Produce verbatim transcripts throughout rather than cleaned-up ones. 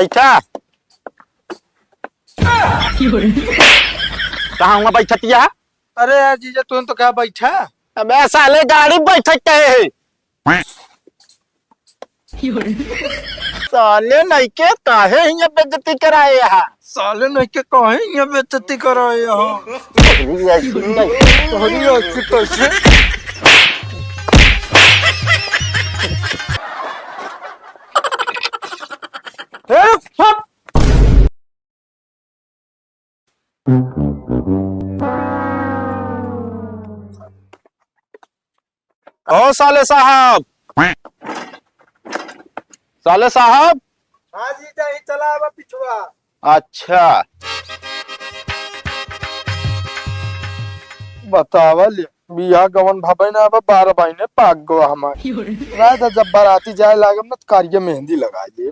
बैठा। कहाँ हुआ बैठतिया? अरे यार जीजा, तू तो क्या बैठा? अबे साले, गाड़ी बैठे कहे है। साले नइके काहे हियाँ बेइज्जती कराए हा? साले नइके काहे हियाँ बेइज्जती कराए हा? तोहरी ऐसी नहीं। तोहरी ऐसी कैसे? ए, फट! ओ साले साहब, साले साहब। हाँ जीजा, ही चला आवा पिछुआ। अच्छा। बतावा ले, बियाह गवन भवे ना, अब बारह महीने पाक गवा हमार। रात जब बाराती जाए लागब ना, तो कारिये मेहंदी लगा ले।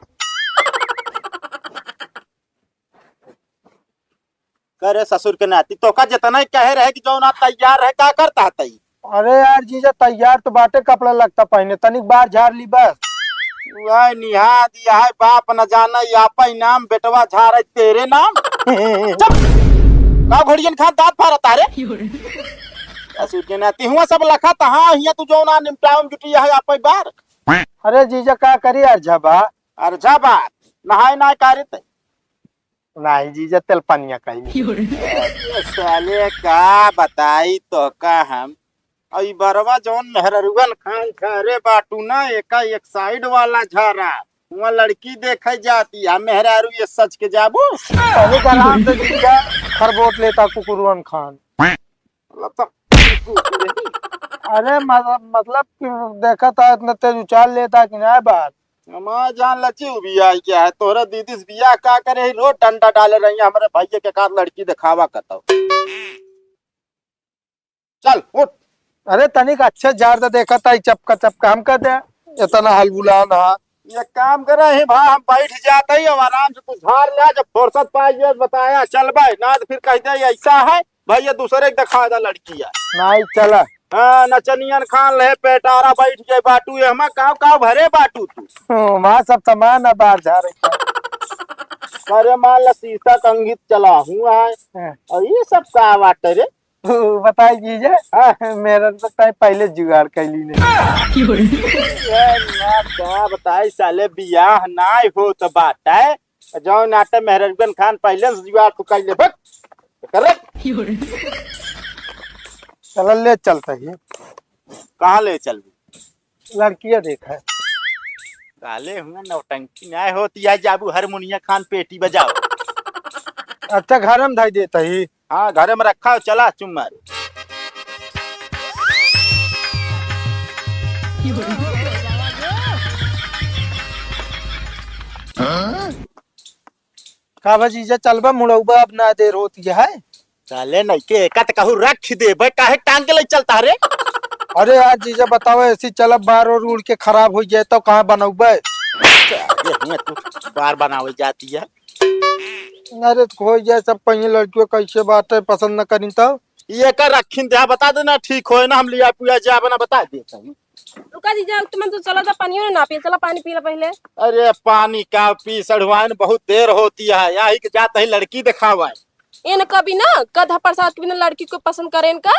करे ससुर के नाती, तोका जितना ही कहे रहे कि जौन आप तैयार रहे, का करता है तई? अरे यार जीजा, तैयार तो बाटे, कपड़ा लगता पहने, तनिक बार झार ली बस। वह निहाद, यह बाप न जाने, या पे नाम बेटवा झारे तेरे नाम। चुप! का घोड़ियन खान दांत फारत आ रे? ससुर के नाती हुआ सब लखा तहाँ हिया तू जौन आ निमटावन जुटी है आप बार। अरे जीजा, का करी यार झबा? अरे झबा, नहाए ना करी ते। नाही जीजा, तेल पनिया कहीं। अरे साले, का बताई तोका हम। अउ ई बरवा जौन मेहररुअन खान झारे बाटू ना, एका एक साइड वाला झारा, हुआ लड़की देखे जाती है, मेहरारू ये सच के जाबू। अरे आराम से जीजा, खरबोट लेता कुकुरुअन खान। मतलब तो अरे मतलब, मतलब कि देखा था इतना तेज उछाल लेता कि ना बात। हमार जान लची उबिया आई क्या है? तोहरा दीदी से बियाह का करे ही? रोज डंडा डाले रही हमरे भैया के कार लड़की दिखावा कतौ। चल उठ। अरे तनिक अच्छे जार दे देखा था, चपका चपका हम कह दे, इतना हलबुलान हा। ये काम करे ही भा, हम बैठ जाते ही, अब आराम से तू झार ले, जब फुर्सत पाई बताया चल भाई, ना तो फिर कह दे ऐसा है भैया दूसरे के दिखा दा लड़किया। नाई चला। हाँ, नचनियन खान ले पेटारा बैठ गए बाटू, ये हमा काव काव भरे बाटू तू। ओ, वहाँ सब सामान है बाहर जा रही है। अरे मान ला शीशा कंघी चला हुआ है। हाँ। और ये सब का बाटे रे? बताई कीजिए। हाँ। मेरा तो टाइम पहले जुगाड़ कर ली नहीं। ये ना का बताई साले, बियाह नाई होत बाटे। जौन आटे मेहररुगन खान पहले से जुगाड़ तू कर ले, बक। कर ले। चल ले चलता ही। कहाँ ले चलबू? लड़किया देखा है। साले हुआ नौटंकी नाई होती है, जाबू हारमोनिया खान पेटी बजाओ। अच्छा, घर में धई देता ही। हाँ, घरे में रखा हो, चला चुम्मा रे। का बा जीजा, चलबा मुड़ौबा, अब ना देर होती है। साले नइके एका त कहू रख देबे, काहे टांग के ले चलता रे? अरे यार जीजा बताओ, ऐसी चलब बार और उड़ के खराब हो जाए तो कहाँ बनौबे? ये हुआ तू बार बनावे जाती है। अरे तो हो जाए सब, कहीं लड़कियों कैसे बात है, पसंद न करी तो। ये का रखिन दे, बता देना ठीक होए ना, हम लिया पुया जाबे ना, बता दे सही। रुका जीजा, तुमन तो चला था, पानियो ना पिए, चला पानी पी ला पहले। अरे पानी का पी सढ़ुआइन, बहुत देर होती है, यही के जात ही लड़की दिखावा। इन कभी ना गधा प्रसाद के बिना लड़की को पसंद करें का?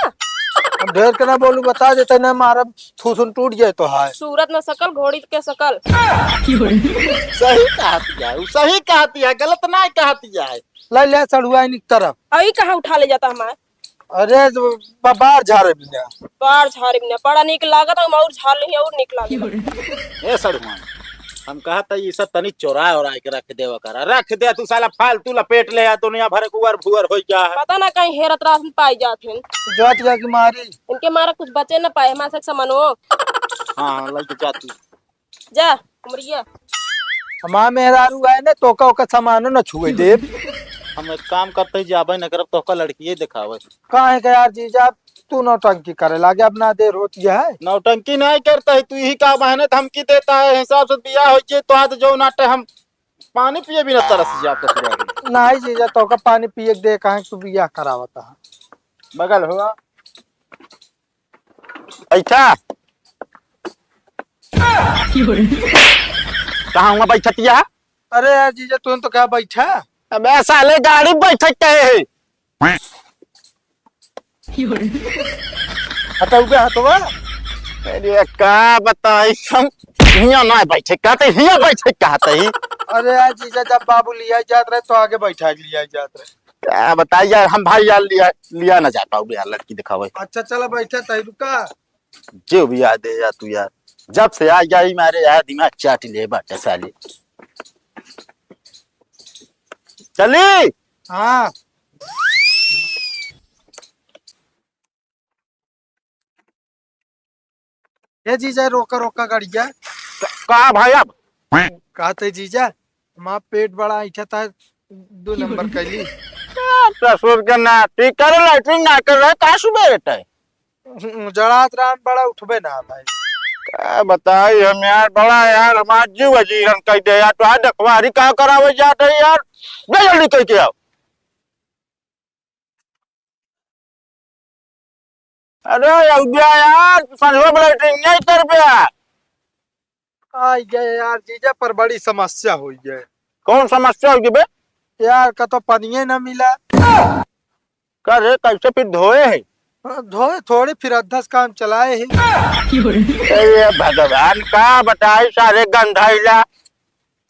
अब ढेर के ना बोलू, बता देते ना, मारब थूसुन टूट जाए तो हाय। सूरत न सकल, घोड़ी के सकल। सही कहती है, उ सही कहती है, गलत ना कहती है। ले ले सड़ुआ इनकी तरफ। अई कहाँ उठा ले जाता हमार? अरे, जो ब-, बार झारे बिना। बार झारे बिना, बड़ा नीक लागत, हम और झार लेही, और नीक लागत। ए सड़ुआन, हम कहत है, ई सब तनी चोरा ओरा के रख देवा करा। रख दे तू, साला फालतू लपेट ले, या दुनिया भर के उअर भुअर होई जा है। पता ना कहीं हेरत रात में पाई जात हैं। जात जा की मारी। इनके मारा कुछ बचे ना पाए, हमारे से सामानो। हाँ, हाँ, लइके जा तू। जा, उमरिया। हमार मेहरारू आए ने, तोका ओका सामानो न छुए देब। हम एक काम करते ही जाबे न करब, तोका लड़किए देखावे। काहे के यार जीजा, तू नौटंकी करे लागे, अब ना देर होती है। नौटंकी नहीं करता है, तू यही का बहाने धमकी देता है, हिसाब से बियाह हो जे तो आज जो नाटे हम पानी पिए बिना तरस जाब ससुरारी। नहीं जीजा, तोका पानी पिए के दे, काहे तू बियाह करावता है? बगल हुआ। बैठा। कहाँ हुआ बैठतिया? अरे यार जीजा, तू तो कहा बैठा। अबे साले, गाड़ी बैठे कहे है। हटाऊ के हथवा। अरे का बताई हम, हियां ना बैठे कहते, हियां बैठे कहते ही। अरे यार जीजा, जब बाबू लिया जात रहे तो आगे बैठा के लिया जात रहे। का बताई यार, हम भाई यार लिया, लिया ना जा पाऊ यार, लड़की दिखावे। अच्छा चला बैठा तही रुका। जो भी याद है यार तू यार, जब से आ गया ही मारे यार दिमाग चाट ले बाटे साले। चली। हाँ। ए जीजा, रोका, रोका गाड़िया। का, का भाई अब? कहते जीजा, हमार पेट बड़ा ऐठा था, दो नंबर कैली। ससुर के नाती, करे लैट्रिन ना कर रहे, का सुबह रहता है? जड़ात राम बड़ा उठबे ना भाई। का बताई हम यार, बड़ा यार, हमार जीव अजीरन कह दे यार, तो आज देखवारी का करावे जात है यार, ले जल्दी कह के आओ। अरे, अउबिया यार, तू संझवा बड़ा लैट्रिन नहीं कर बे। आई गए यार, जीजा पर बड़ी समस्या हुई है। कौन समस्या हुई बे? यार, का तो पनिये न मिला। का रे, कैसे फिर धोए है? हाँ, धोए थोड़ी, फिर अद्धस काम चलाए है। अरे भगवान, का बताई सारे गंधाइला।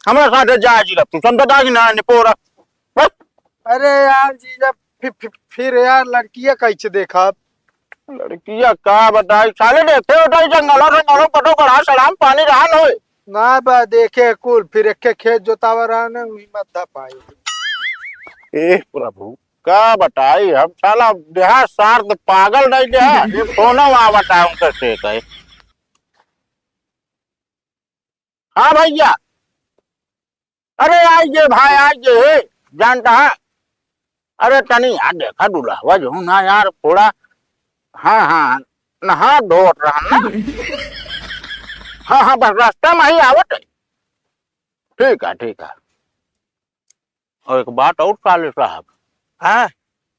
हमरा साथे जा जी, तू समझता कि ना, निपोरा। बस। अरे यार जीजा, फिर, फिर, फिर यार लड़किया कैसे देखब? लड़किया का बताई, साले देखे होता है जंगला से मारो कटो गड़ा सलाम पानी रहा न होए। ना बा देखे कुल, फिर एक खेत जोतावा रहा न, वही मत धा पाए। ए प्रभु, का बताई हम, साला देहा सार तो पागल नहीं देहा, ये फोन हुआ बताऊं कैसे कहे। हाँ भैया, अरे आइए भाई, आइए, जानता है, अरे तनी यार देखा दुल्हवा जो ना यार थोड़ा, हाँ, हाँ, नहा धोत रहन ना। हाँ, हाँ, बस रास्ता में ही आवत है। ठीक है, ठीक है। और एक बात और साले साहब, हाँ।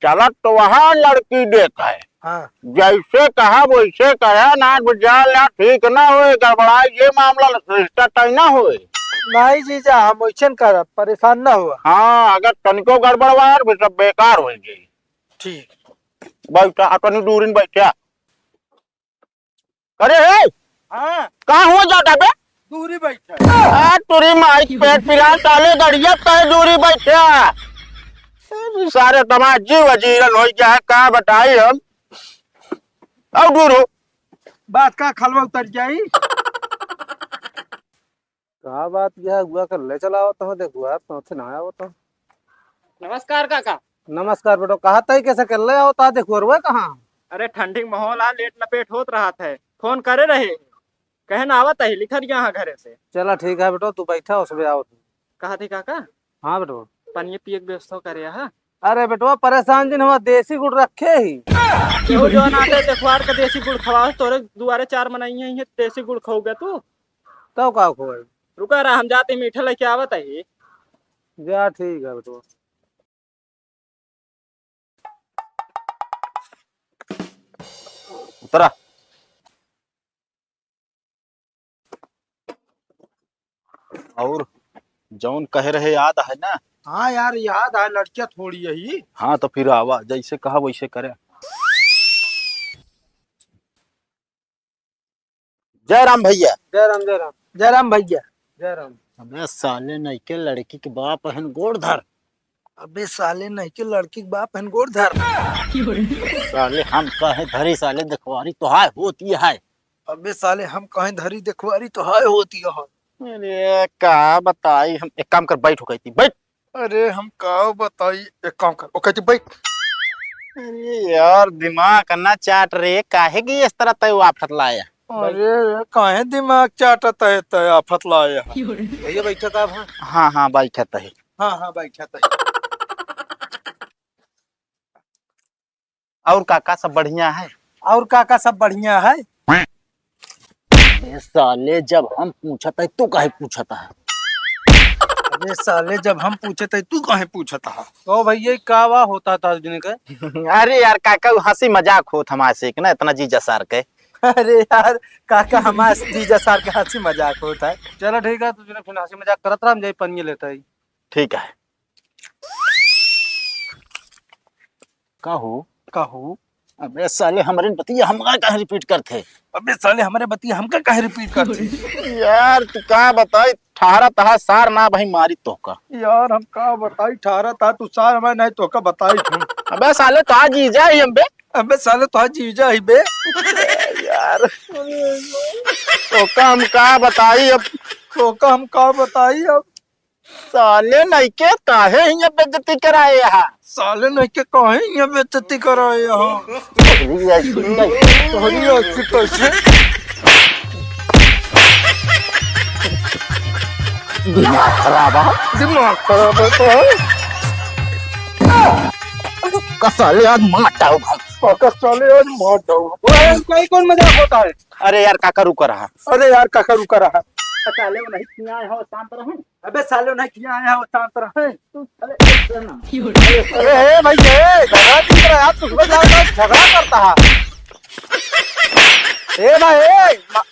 चलत तो वहाँ लड़की देख है। हाँ। जैसे कहा वैसे कहा, ना बुझाल ना ठीक ना होए, गड़बड़ाई ये मामला रिश्ता तय ना होए। नहीं जीजा, हम वैसे न करब, परेशान ना हुआ। हाँ, अगर तनिको गड़बड़वा यार, फिर सब बेकार हो जाई। ठीक। बैठा, अपनी दूरिन बैठा। अरे हे, हाँ। का हुआ जाता बे? दूरी बैठा। आ, तुरी माई के पेट पिला साले गड़िया पे दूरी बैठा। अरे सारे तमार जीव अजीरन हो गया है, का बताई हम। आओ दूर हो। बात का खलवा उतर जाई। का बात यह हुआ कर ले चला आवत हो, देखुआ तो थे ना आवत हो। नमस्कार काका। नमस्कार बेटो, कहा तई कैसे कर ले आवत हो, देखुआ रुआ कहाँ? अरे ठंडी के माहौल आ, लेट लपेट होत रहत है, फोन करे रहे, कहे ना आवत है, लिखत यहाँ घरे से। चला ठीक है बेटो, तू बैठा, उसमें आवत हूँ। कहा थी काका? हाँ बेटो। पानी पिए के व्यवस्था करे हा। अरे बेटवा, परेशान जिन हुआ, देसी गुड़ रखे ही। केहू जौन आटे देखवार का देसी गुड़ खवाओ, तोरे दुआरे चार मनई हैं, देसी गुड़ खाओगे तू? तब का खोए? रुका रहा, हम जाते मीठा लेके आवत ही। जा, ठीक है बेटवा। उतरा। और जौन कहे रहे याद है ना? हाँ यार, याद है, लड़कियां थोड़ी यही। हाँ, तो फिर आवा, जैसे कहा वैसे करे। जय राम भैया। जय राम, जय राम। जय राम भैया। जय राम। अबे साले, नइके लड़की के बाप हन, गोड़ धर। अबे साले, नइके लड़की के बाप हन, गोड़ धर। साले, हम कहे धरी, साले, देखवारी तो हाय होती है। अबे साले, हम कहे धरी, देखवारी तो हाय होती है। अरे, का बताई हम, एक काम कर, बैठ, ओकैती बैठ। अरे, हम का बताई, एक काम कर, ओकैती बैठ। अरे यार, दिमाग ना चाट रे, काहे की इस तरह तय आफत लाया? अरे, काहे दिमाग चाटत है, तय आफत लाया? भैया, बैठा का भा? हाँ, हाँ, बैठत है। हाँ, हाँ, बैठत है। और काका सब बढ़िया है? और काका सब बढ़िया है? ए साले, जब हम पूछत है, तू काहे पूछत है? अरे साले, जब हम पूछत है, तू काहे पूछत है? तो भैया, का वा होता था दिन के? अरे यार काका, उ हंसी मजाक होत हमारे से, ना इतना जीजा सार के। अरे यार, काका, हमार जीजा सार के हँसी मजाक होत है। चलो ठीक है, तू जने फिर हँसी मजाक करत रहा, हम जाई पनिया लेत आई। ठीक है। का हो? का हो? अबे साले, हमरे बतिया हमका काहे repeat करत है? अबे साले, हमरे बतिया हमका काहे repeat करत है? यार, तू का बताई, ठहरा तहा सार ना भाई मारी तोहका। यार, हम का बताई, ठहरा तहा तू सार, मैं नहीं तोहका बताई हूँ। अबे साले, तोहार जीजा ही हम बे। अबे साले, तोहार जीजा ही बे। यार, तोहका हम का बताई अब। तोहका हम का बताई अब। साले नइके काहे हियाँ बेइज्जती कराए हा? साले नइके काहे हियाँ बेइज्जती कराए हा? तोहरी ऐसी नहीं। तोहरी ऐसी कैसे? दिमाग खराब है। दिमाग खराब है तो है। का साले आज मार डाऊँ हम। का साले आज मार डाऊँ। ओए, कोई कौन मजाक होता है? अरे यार, काका रुका रहा। अरे यार, काका रुका रहा। साले वो नहीं किया है, शांत रहो। अबे साले, नहीं किया है, वो शांत रहो। तू साले, अरे, अरे, ए भाई, ए, झगड़ा क्यों कर रहा है? आप तो सुबह जाओ, जाओ, झगड़ा करता है। ए भाई, ए, मा-,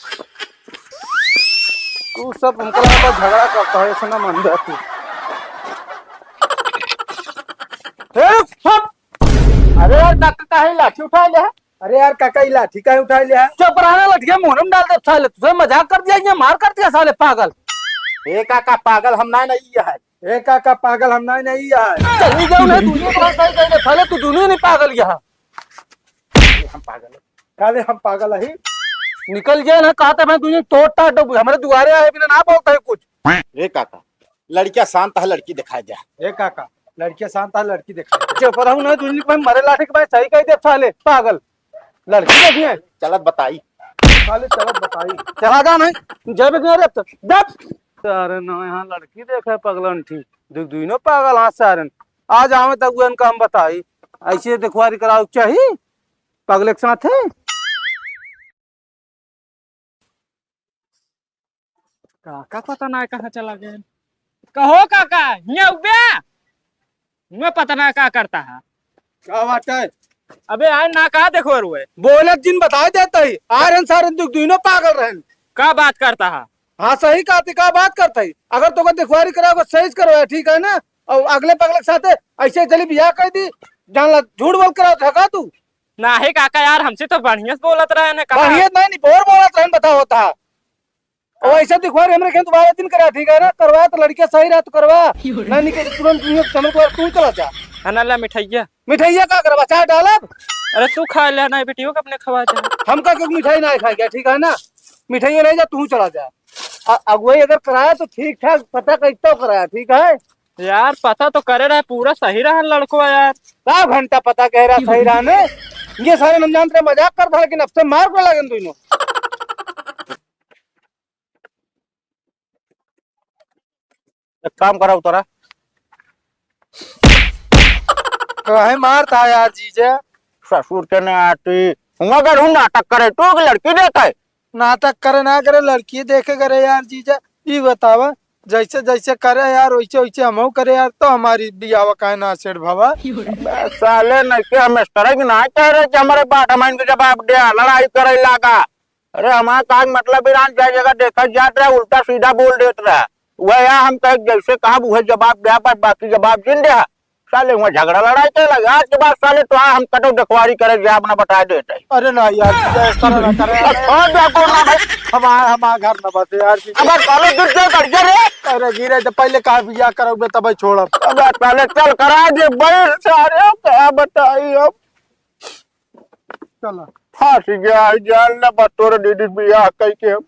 तू सब हमको लगा झगड़ा करता है, ऐसा ना मान जा तू। ए, रुक, हट। अरे यार, काका काहे लाठी उठा ले है? अरे यार, काका, ई लाठी काहे उठाए ले है? चुप रहा ना, लठिया मुंह में डाल दे साले। तुझे मजाक कर दिया, ये मार कर दिया साले, पागल। ए काका, पागल हम ना नहीं है। ए काका, पागल हम ना नहीं है। चली जाओ ना, दुनिया को सही कह दे साले, तू दुनिया नहीं पागल यहाँ। हम पागल है। काले हम पागल है। निकल गया ना, कहा था मैं दुनिया तोड़ टाट दूँ। हमारे दुआरे आए बिना ना बोलता है कुछ। ए काका, लड़किया शांत है, लड़की दिखाई दे। ए काका, लड़किया शांत है, लड़की दिखाई दे। चुप रहू ना, दुनिया को मरे लाठी के भाई सही कह दे साले, पागल। लड़की देखिए। चलत बताई। साले चलत बताई। चला जा नहीं, जब इतना रे तो, दब। सारे ना यहाँ लड़की देखे पगलन ठीक, दु-, दुइनो पागल हाँ सारे। आज आवे तक उनका हम बताई, ऐसे देखवारी कराओ चाही पगले के साथ है। काका पता ना कहाँ चला गए। कहो काका, हियाँ उबे। मैं पता ना का करता है। का बात है? अबे आए ना का देखो रुए। बोलत जिन बताए देता ही। आरन सारन दुख दुइनो पागल रहन। का बात करता है? हाँ सही कहती, का बात करता ही? अगर तोका देखवारी कराओ सही से करो, ठीक है ना? और अगले पगले के साथ ऐसे चली बियाह कर दी, जान ला झूठ बोल कराओ था का तू? नाही काका यार, हमसे तो बढ़िया से बोलत रहे ने, कहा बढ़िया नहीं, नहीं, बोर बोलत रहे, बताओ था। और ऐसे दिखवा रहे हमरे खेत दोबारा दिन करा, ठीक है ना? करवा तो लड़कियां सही रहा तो करवा। ना निकल तुरंत तुम चमक वाला तू चला जा। है ना, ला मिठाइया। मिठाइया का करवा, चाय डालब? अरे तू खा ले ना, बेटियों को अपने खवा दे। हमका क्यों मिठाई ना खाए गया, ठीक है ना? मिठाइया ले जा, तू चला जा। अ-, अगुवाई अगर कराया तो ठीक ठाक पता कैसे कराया, ठीक है? यार पता तो करे रहे, पूरा सही रहा लड़को यार। का घंटा पता कह रहा सही रहा ने? ये सारे हम जानते रहे, मजाक करता, लेकिन अब से मार को लागन दोनों। एक काम करा उतरा। काहे मारता है यार जीजा? ससुर के नाती। हुआ कर हूँ नाटक करे, तू एक लड़की देखे। नाटक करे ना करे, लड़की देखे करे यार जीजा। ई बतावा, जैसे जैसे करे यार, वैसे वैसे हमहू करे यार, तो हमारी बियाह काहे ना सेट भवा? बे साले, नहीं के हम इस तरह की ना कह रहे कि हमारे बात हम इनके जवाब दे, लड़ाई करे लागा। अरे हमारा का मतलब ईरान जाए जगह देखा जात रहा, उल्टा सीधा बोल देत रहा। वह यहाँ हम कहे जैसे कहा वह जवाब दे, पर बाकी जवाब जिन दे। साले वहाँ झगड़ा लड़ाई के लगे। आज के बाद साले तो हम कटो देखवारी करे जाब ना बता देते। अरे ना यार, जीजा, इस तरह ना करे। अब छोड़ दे, अब ना भाई। हमारा, हमारा घर ना बसे यार, जीजा। अब साले गिर के कर गिर रे। अरे गिरे तो पहले कहा बियाह करोगे तब छोड़ब। अब साले चल करा दे भाई, सारे क्या बताई अब। चला। फांस गया है, जान ना बा तोर दीदी बियाह कई के हम।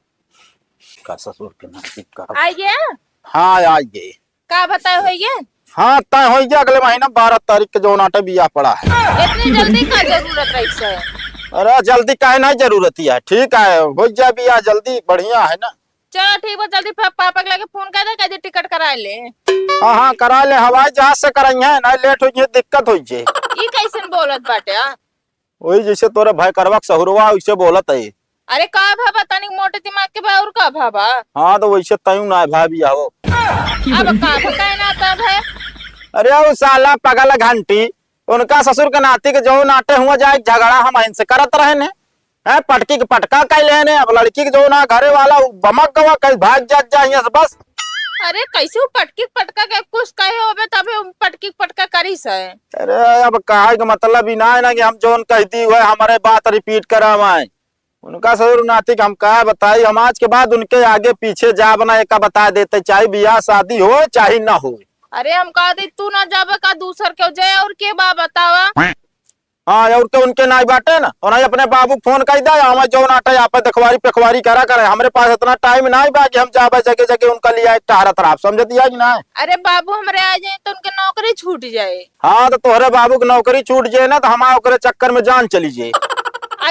का ससुर के नाती का। आइए। हाँ, आइए। का बताए होइए? हाँ, तय होइए, अगले महीना बारह तारीख के जौन आटे बियाह पड़ा है। इतनी जल्दी का जरूरत रही से? अरे, जल्दी काहे ना जरूरत है, ठीक है, हो जाए बियाह जल्दी, बढ़िया है ना। चलो ठीक बा, जल्दी पा-, पापा के लगे फोन कर दे, कह दे टिकट करा ले। हाँ, हाँ, करा ले, हवाई जहाज से कराई है, ना लेट हो जाए, दिक्कत हो जाए। ई कैसन बोलत बाटे, आ? वही जैसे तोरे भाई करवा के सहुरवा, वैसे बोलत है। अरे का भाबा, तनिक मोटे दिमाग के बा, और का भाबा? हाँ, तो वैसे तयू ना भाभी आओ। अब का बताए ना तब है? अरे, वो साला पगल घंटी, उनका ससुर के नाती के जो नाटे हुआ जाए, झगड़ा हम इनसे करत रहे ने। है, पटकी के पटका कइ लेने। अब लड़की के जो ना घरे वाला उ बमक गवा, कहीं भाग जात जा हियां से बस। अरे, कैसे उ पटकी के पटका के कुछ कहे होबे, तबे उ पटकी के पटका करिस है। अरे, अब कहे के मतलब ही ना है ना कि हम जौन कह दी हुए हमारे बात repeat करावाएं। उनका ससुर नाती के हम का बताई, हम आज के बाद उनके आगे पीछे जाब ना, एका बता देते, चाहे बियाह शादी हो चाहे ना हो। अरे, हम कह दी तू ना जाबे का, दूसर के जाए, और के बा बतावा? हाँ, और के उनके नाई बाटे ना, और अपने बाबू के फोन कइ दे, हम जौन आटे आप देखवारी पेखवारी करा करे। हमरे पास इतना टाइम नाई बा कि हम जाबे जगह जगह उनका लिए एक टहरत रहा, समझत या कि ना? अरे बाबू हमरे आ जाए तो उनके नौकरी छूट जाए। हाँ, तो तोहरे बाबू के नौकरी छूट जाए ना, तो हमार ओकरे चक्कर में जान चली जाए।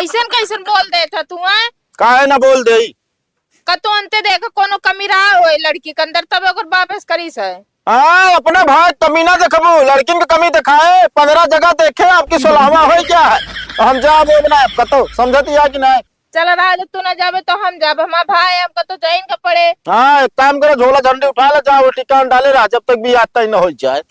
ऐसन कैसन बोल देत ह तू, हैं? काहे ना बोल देई? का तो अंते देख, कोनो कमी रहा होए लड़की के अंदर, तब ओकर वापस करिस है। हाँ, अपने भाई कमी ना देखबू, लड़किन के कमी दिखाए, पन्द्रह जगह देखे, आपकी सोलहवाँ होई क्या है? हम जाब ना, आपका तो समझत या कि नहीं? चल रहा, जब तू ना जाबे तो हम जाब, हमार भाई, हमका तो जाइन का पड़े। हाँ, एक काम करो, झोला झंडी उठा ले, जाओ टिकान डाले रहा, जब तक बियाह तय न हो जाए।